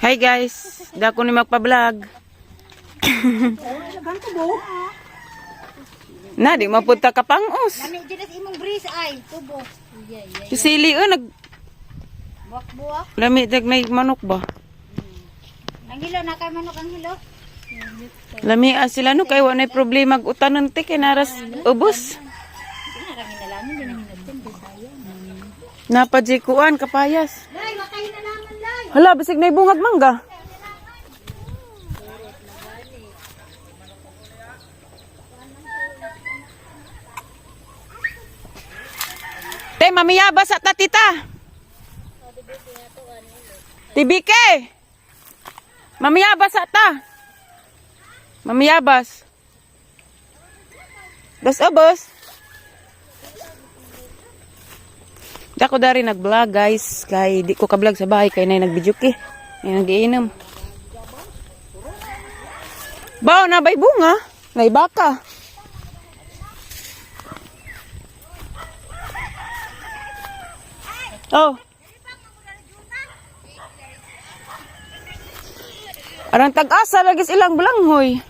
Hi guys, dako ni magpa-vlog. Na di mapunta ka pangos. Lami dyan sa imong breeze ay, tubo. Sili nag Buwak-buwak. lami dag nay manok ba? Ang hilo na kay manok ang hilo. Lami ah, sila no kay wa nay problema ag utanon te kay naras ubos. Kinarangin na lang, hindi na hinagdan, sayang. Napajikuan kapayas. Lay, makain na naman, lay. Hala, bisig nay bungag mangga. Te, mamiyabas at tita. Tibike. Mamiyabas at ta. Mamiyabas. Das abos. Dako dari nag-vlog guys kay di ko ka-vlog sa bahay kay nay nagbidyuki. Nay nagiinom. Bao na bay bunga, nay baka. Oh. Arang tag-asa lagi ilang balanghoy.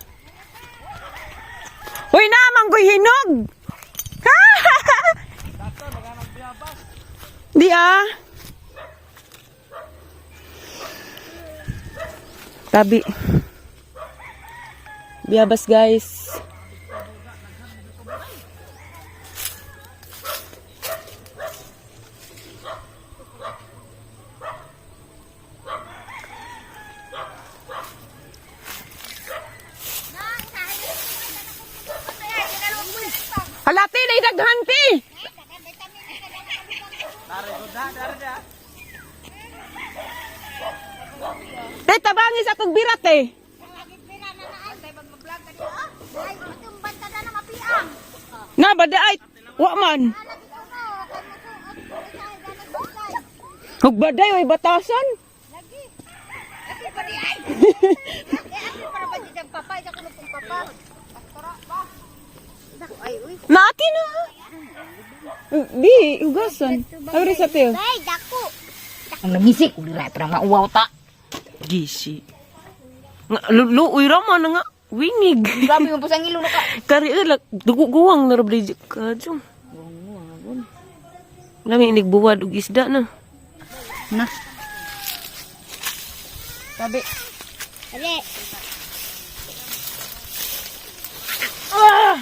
Hoy na manggoy hinog. Di ah. Tabi. Biyabas guys. Halati na daghan ti. Te tabangi sa atong birat eh. Na badaay wa man. Hug baday oy batasan. Naati na. Di hugasan. Ay sa tiyo. Ay, dako. Ang nangisik, uli ra parang mauwaw ta. Gisi. Nga luoy ra man nga wingig. Grabe mo po sa ngilo na ka. Kari lak dugo guwang na ra bridge ka jong. Lami inig buwad og isda na. Na. Tabi. Ale. Ah!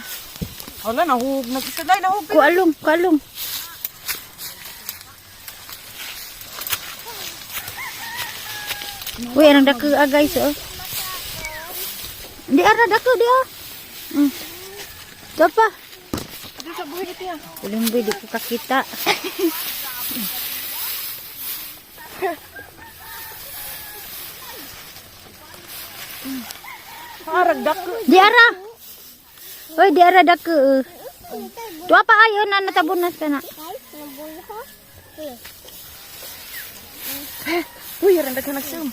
Wala nahug nagsaday nahug. Kualong, kualong. Uy, anong dako ah, guys, oh. Di ara dako di ah. Dapa. Ulimboy, di ko kakita. Arag dako. Di ara. Uy, di ara dako. Eh. Tuwa pa ayo na natabunas ka na. Uy, aran daghan nagsam.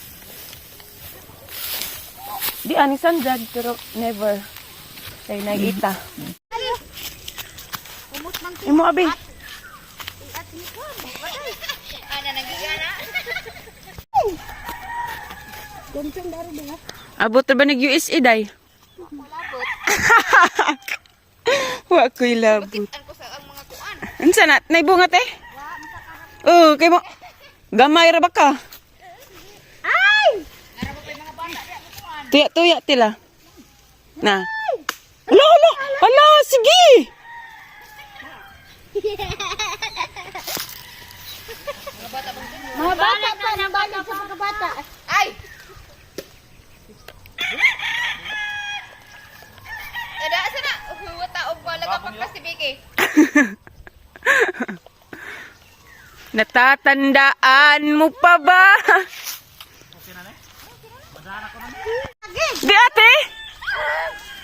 Di ani sanjad pero never. Kay nagita. Imo abi. Abot ra ba nag USA day? Wa ko'y labot. Unsa na? Nay bunga te? Oh, kay mo. Gamay ra ba ka? Ay! Tuya tuya tila. Na. Hala, hala, hala, sige. Mga bata pa, nabalik sa pagkabata. Ay! Ada asa na? Huwa ta og wala ka pagkasibiki. Natatandaan mo pa ba? Di ate.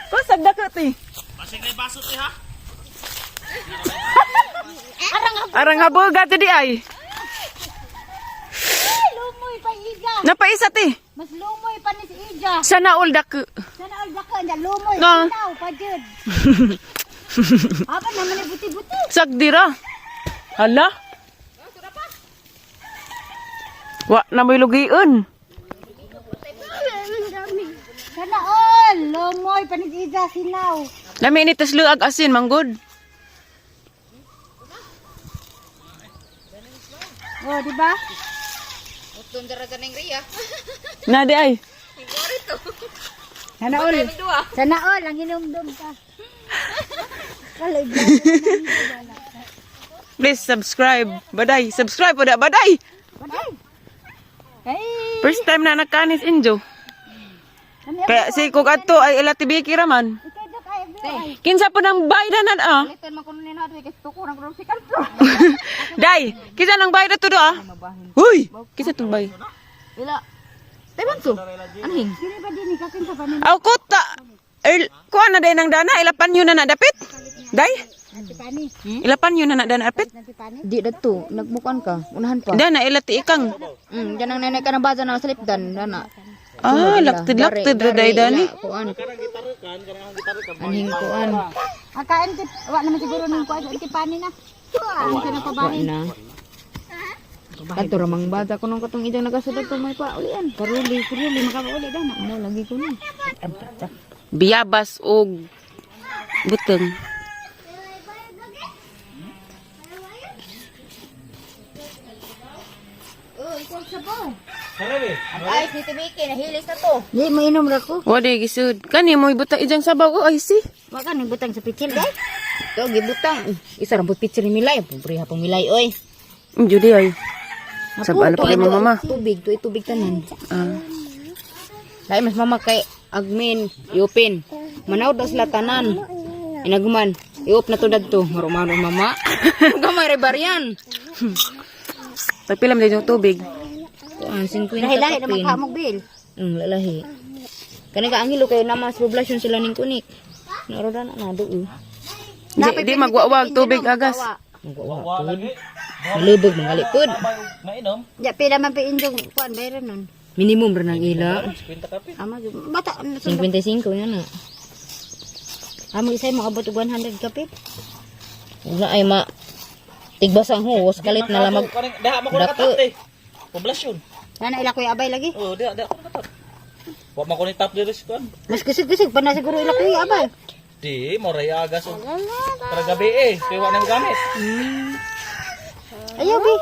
Kusag da ka te. Arang haboga te di ay. Ay, lumoy pa iga. Napaisa te. Mas lumoy pa ni si Ija. Sana all dako. Sana all dako nya lumoy. Na. Tao pa jud. Apa naman ni buti-buti. Sagdira. Hala. Wa na mo'y lugion. Sana all, lomoy panigida sinaw. Lami ni tas luag asin manggod. Oh, di ba? Utong dara ganing Ria. Na di ay. Sana all. Sana all ang hinumdum ka. Kalay. Please subscribe. Baday, subscribe po da baday. Baday. Hey. First time na nagkanis injo. Kaya si kog adto ay ila tibiki raman. Kinsa po nang bayda na ah? Liton man kuno nina kay tuko nang kuno si kanto. Day, kinsa nang bayda to do ah? Huy, kinsa tong bay? Ila. Taiwan to. Anhing? Dili ba din ka kinsa pa ni Aw kuta. Er, kuha na day nang dana, ilapan yun na na dapit. Day, Tipani? ilapan yun na na dana dapit. Tipani? Di dato, nagbukan ka. Unahan pa. Dana ila ti ikang. Diyan ang nanay ka ng baza na salipdan, dana. Ah, laktid laktid ra day dani. Kuan. Anhing kuan. Akain ti wa naman siguro ning kuan Tipani na. Ang sa nagpabahin. Na. Kato ramang baza ko nung katong idang nagasulod to may pa ulian. Karuli, karuli makauli dana. Mo lagi ko na. Biyabas og buteng. Ay, si Tibiki, nahilis na to. Di mo inom ra ko. Wa day gisud. Kani mo ibutang ijang sabaw oh, ay si. Wa ka ning butang sa pitsil day. To gibutang. Isa ra picture ni Milay, pobre hapong Milay oy. Judi ay. Sabala pa kay mama. Tubig, to tubig tanan. Ah. Lahi mas mama kay agmin, i-open. Manaw daw sila tanan. Inagman, i-op na to dadto. Marumaro mama. Gamay re baryan. Tagpila man yung tubig. Kuan 50 Lahi-lahi naman kapin. ka mong bill. Lalahi. Kani ka angilo kayo na mas poblasyon sila ning kunik. Naroda na na do. Di, di magwawag tubig agas. Magwawa pud. Malubog mangali pud. Ya pila man pa indong kuan bayran nun. Minimum ra nang ila. Ama bata 55 yan na. Amo isay mo abot og 100 kapit. Wala ay ma tigbasang huwas kalit na lamag. Diha mo ko Dako. nakatap eh. Poblasyon. Ana ila kuya abay lagi. Oh, diha diha ko nakatap. Wa man ko ni tap diri sa kuan. Mas kusig-kusig pa na siguro ila kuya abay. Di mo ray agas og para gabi eh. Kay wa na mo gamit. Ayaw bi.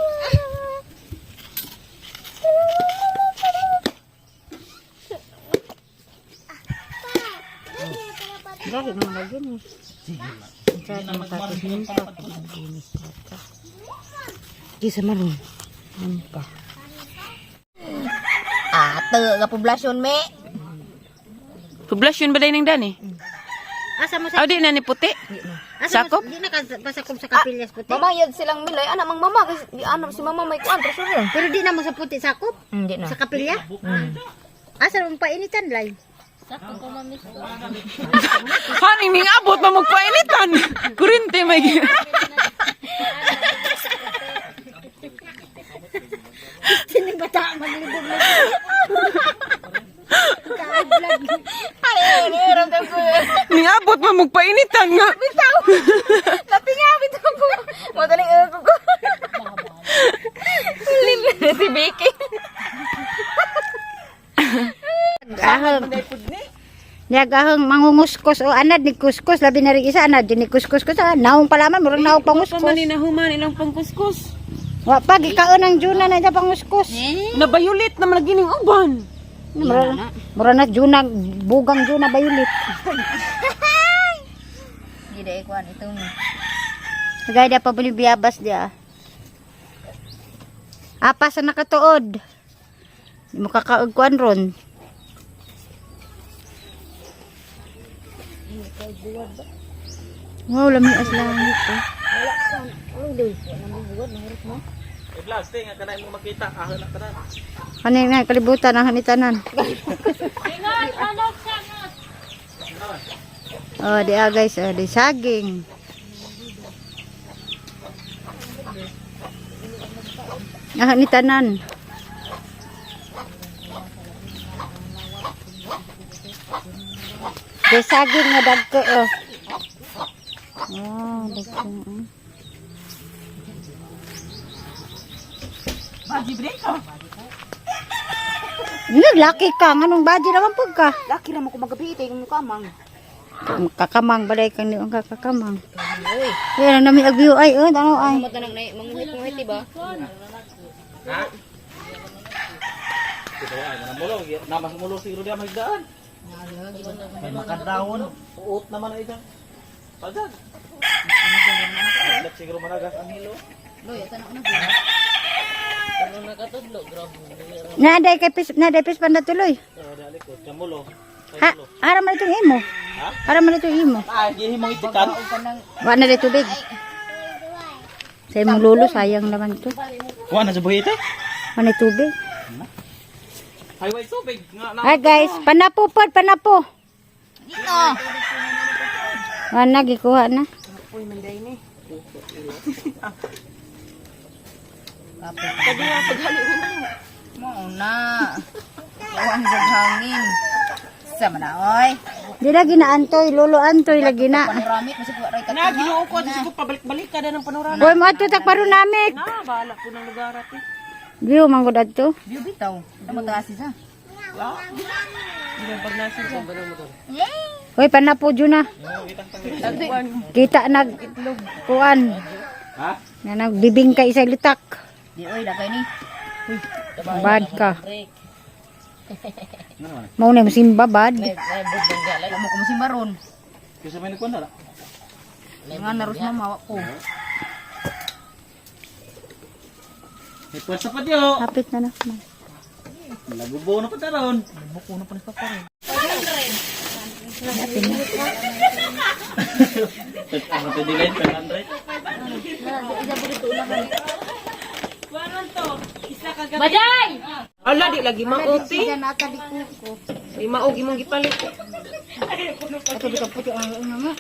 Grabe naman lagi ni. Di sa maron. Nampa. Ate, ka poblasyon me. Poblasyon ba day nang dani? Asa mo sa Aw di na ni puti. asa mo Sakop? di na ka pasakop sa kapilyas puti. Mamayad silang milay ana mang mama kasi di ana si mama may kuan treasurer. Pero di na mo sa puti sakop Hindi na. sa kapilya. Asa mo painitan lay? Haning ning abot pa magpainitan. Kurinte may Sini bata maglibog na. Ning abot pa magpainitan nga. Bitaw. Natinga bitaw ko. Madaling ko ko. Lil si Vicky. Ahong. Niyagahong mangunguskos o anad ni kuskus labi na rin isa anad ni kuskus ko sa naong palaman murag naong panguskos. Pa man ni nahuman ilang pangkuskus. Wa pa gikaon ang juna na ita panguskos. Nabayulit naman lagi ning uban. Mura, mura na juna bugang juna bayulit. Hindi dai kuan ito ni. Gaya pa buli biyabas dia. Apa sa nakatuod. Di mo kakaog kuan ron. Wow, lami as langit eh. I-vlog te nga kanay mo makita ahon na tanan. Kanin nga kalibutan ang hanitanan. Oh, di ah guys, oh, di saging. Ang hanitanan. Di saging nga dagko oh. Oh, dagko. Oh. Laki ka, nganong baji naman pug ka. Laki ra mo ko magabi kay kung kamang. Kakamang balay kang ni ang kakakamang. Ay, ano nami agbiyo ay, oh, ano ay. Matanang na manguhit-nguhit di ba? Ito ay manamulong, namas mulong siguro diya magdaan. May makadawon, uot naman ay dyan. Pagdag. Lap siguro managas ang hilo. Naday kay pis, naday pis pandatuloy. Oh, dali ko, kamulo. Ha, ara man itong imo. Ara man itong imo. Ah, gihimong itikan. Wa na day tubig. Sa imong lolo sayang naman to. Kuha na sa buhi ite. Wa na tubig. Highway tubig nga na. Hi guys, panapo pod, panapo. Dito. Wa na gikuha na. Mao na. Ang hangin. Sa mana oy. Di lagi na antoy, lolo antoy lagi na. Panoramic masih buat ray Na Ginoo ko siguro pabalik-balik ka na ng panorama. Boy mo adto tak paronamik. Na bahala ko ng lugar ate. View man gud adto. View bitaw. Amo taasi sa. Hoy panapo jud na. Kita nag kuan. Ha? Na nagbibingka isa litak. Di oy lagay ni. Bad ka. Mao na simba bad. Amo ko musim baron. Kasi may nagkuha na. Nga naros mama wa ko. May pwersa pa diyo. Hapit na na. Nagubo na pa taron. Nagubo na pa ni Papa rin. Ano to dilay 500? Ala di lagi mauti. Di mao gimong gipalit. Ato bitaw puti ang mama.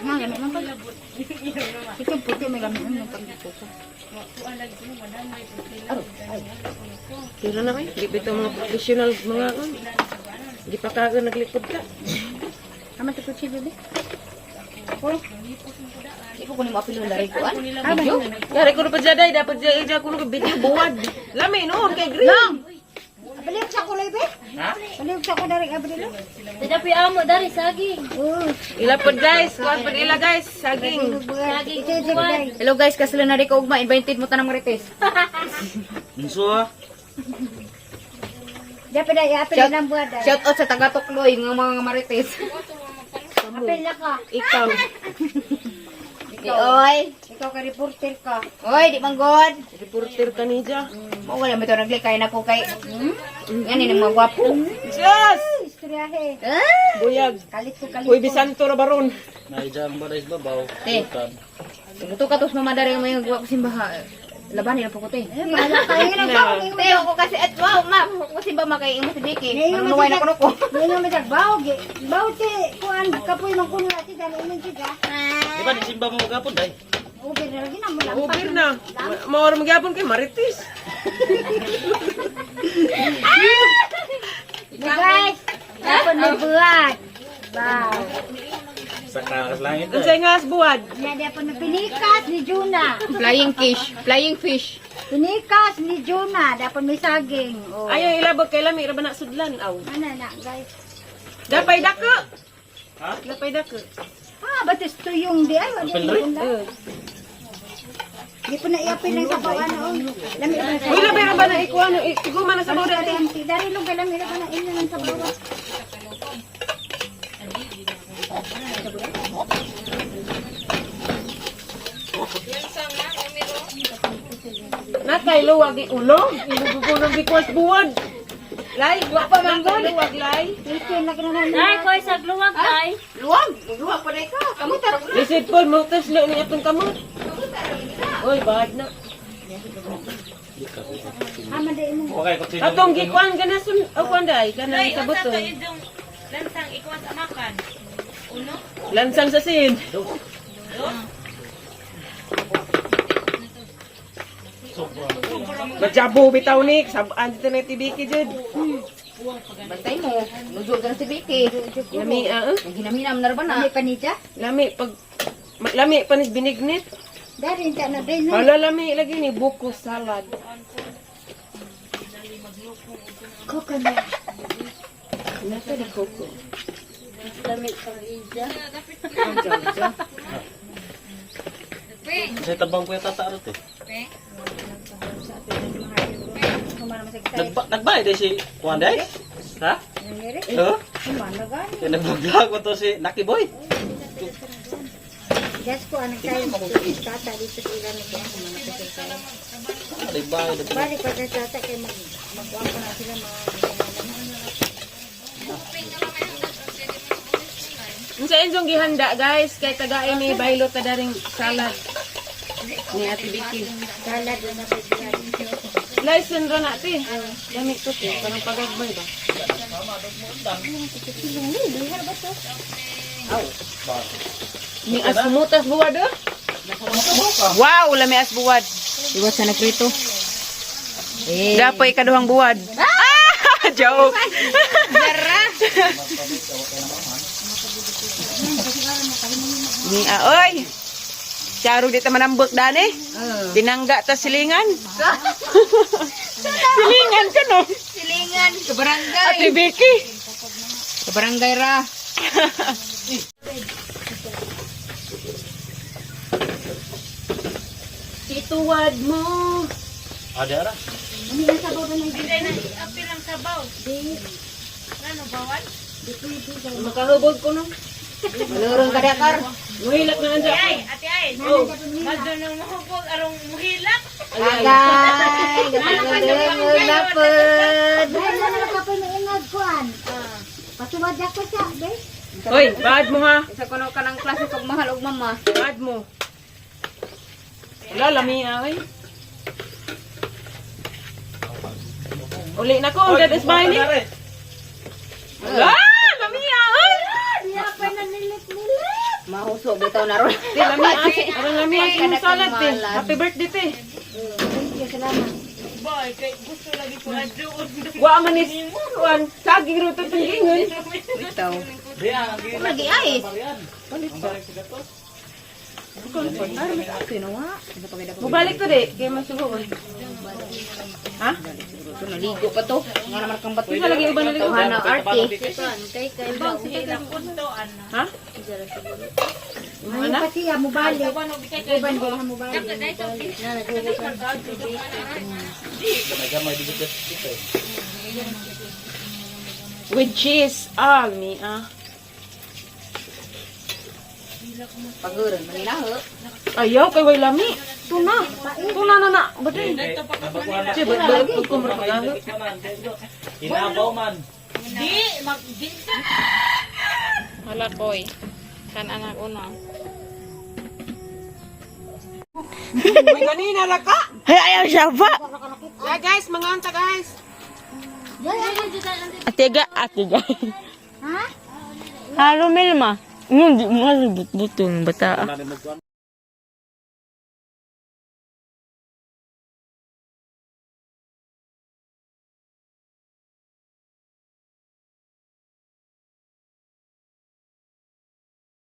Ma gamit man pag. Ito puti may gamit man pag kuko. Tira na kay, di bitaw mga professional mga ano. Di pa kaga naglikod ka. Ama to kutsi bebe. Di ko kunin mo apil ng dari ko an. Yari ko na pa dyan, day. Dapat dyan, dyan ko na video buwad. Lami noon kay Green. Balik sa kulay be. Balik sa ko dari abrilo. Tapi amo dari saging. Oh, Ila pod guys, kuan pod ila guys, saging. saging buwan. Hello guys, kaslo na rin ko ugma invited mo tanang marites. Unso ah? Dapat ay apil na buwan. Shout out sa taga Tukloy nga mga marites. Apil na ka. Ikaw. Di oy. Ikaw ka reporter ka. Oy, di man god. Reporter ka ni dyan. Mo wala mo to nagli kay nako kay. Yan ni mga gwapo. Diyos! Istoryahe. Ah! Buyag. Kalit ko kalit. Uy, bisanto ra baron. Naijang ba sa babaw? Te. Tumuto ka tos mama dari may gwapo simbaha. Laban nila po ko te. Eh, bahala kayo nang bawo. Te, ako kasi at wow, ma, ako simba ma kay imo si Vicky. Manunuway na kuno ko. Ngayon mo siya, bawo, bawo ti, kuan, kapoy man kuno natin, dali iman siya. Di ba nisimba mo gapon day? Ubir na lagi na mo lang. Ubir na. Maura magyapon kay Marites. Guys, dapat may buhat. Wow. Sa kakas langit. Unsay nga as buwad? Niya dapat may pinikas ni Juna. Flying fish, flying fish. Pinikas ni Juna, dapat may saging. Oh. Ayaw ilabot kay lami ra ba na sudlan aw. Ano na, guys? Dapay dako. Ha? Dapay dako. Ah, ba't ito yung di ay, wala Apil yung Di po na iapil lang sa bawa na, oy. Lami ba na Uy, labi ra ba na ikuha no? Iguma na sa boda Dari, ate. dari lang kay lami ra ba na ino lang sa bawa. Nakay luwag di ulo. Ilugugo ng bikwas buwad. Lay, wa pa man gud. Luwag lay. Ito na kinanan. Ay, koy sa luwag ay. Luwag, luwag pa ka. Kamu tarong Lisod po, mutas lo ni atong kamot. Uy, bad na. Ama di mo. Okay, kutsilyo. Atong gikuan kana sun o kuan day kana sa buto. Lansang ikuan sa makan. Uno. Lansang sa sin. Majabo bitaw ni sabaan dito na tibiki jud. Bantay mo. Nuzul ka na si Vicky. Lami ah. Ang hinaminam na ba na? May panija? Lami pag lami panis binignit. Dari ta na din. Hala lami lagi ni buko salad. Coconut. Nasa di coco. Kasi tabang ko yung tataarot eh. Nagbayad eh si Juan Day? Ha? Huh? Kaya nag-vlog ko to si Naki Boy. Just ko anong tayo tata dito sa ilan ko tayo. Nagbayad. Balik pa sa tata kay mag magkuha pa na sila mga. Unsa inyong gihanda, guys? Kay tagay ni baylo ta daring salad. Ni Ate Vicky. Salad na sa diyan. License ra na te. Dami to te, parang pagagbay ba? Ni as mutas buwad oh. Wow, lami as buwad. Iwas sa nagprito. Eh. Dapoy kaduhang buwad. Ah! Joke. Ni oy. Charo di ta manambok dani. Dinangga ta silingan. Silingan ka no. Silingan, kabarangay. Ate Vicky. Kabarangay ra. Ituwad mo. Ada ra. Hindi na apil ang sabaw. Ano bawal? Makahubog ko no. Malurong ka dakar. Muhilak na anja. Ay, ate ay. Madto nang mahubog arong muhilak. Agay, Agay, lapad. Dahil na lang kapoy na ingag kuan. Patuwad ako sa, be. Hoy, bad mo ha. Isa kuno ka ng klase pagmahal og mama. Bad mo. Wala, lami ay. Uli na ko, ang dead is bahay ni. Wala, lami ay. Di pa na nilit-nilit. Mahuso bitaw na ron. Te, lami ay. Arang lami ay imong salad te. Happy birthday te. Thank you, salamat. Boy, kay gusto lagi ko adyo. Wa man is kuan saging ruto tunggingon. Bitaw. Di ah, ang Lagi ay. Mubalik to de, kay masugo. Ha? Ito naligo pa to. Nga naman kang bato. Isa lagi uban naligo. Tawhana arte. Ha? Ano pa siya, mubalik. Uban din ha, mubalik. Gamay-gamay dito dito. eh. With cheese. Ah, mi ah. Paguron maninaho. Ayaw kay way lami. Tuna. Tuna na na. Baday. Che, ba't ba ko marapagaho? Hinabaw man. Di, mag di sa. Hala koy. Kan anak uno. May ganina ra ka. Hey, ayaw siya ba? Yeah, guys, mga anta guys. Ate ga, ate ga. Ha? Halo Milma. Hindi mo butong bata. Wala ni magkuan.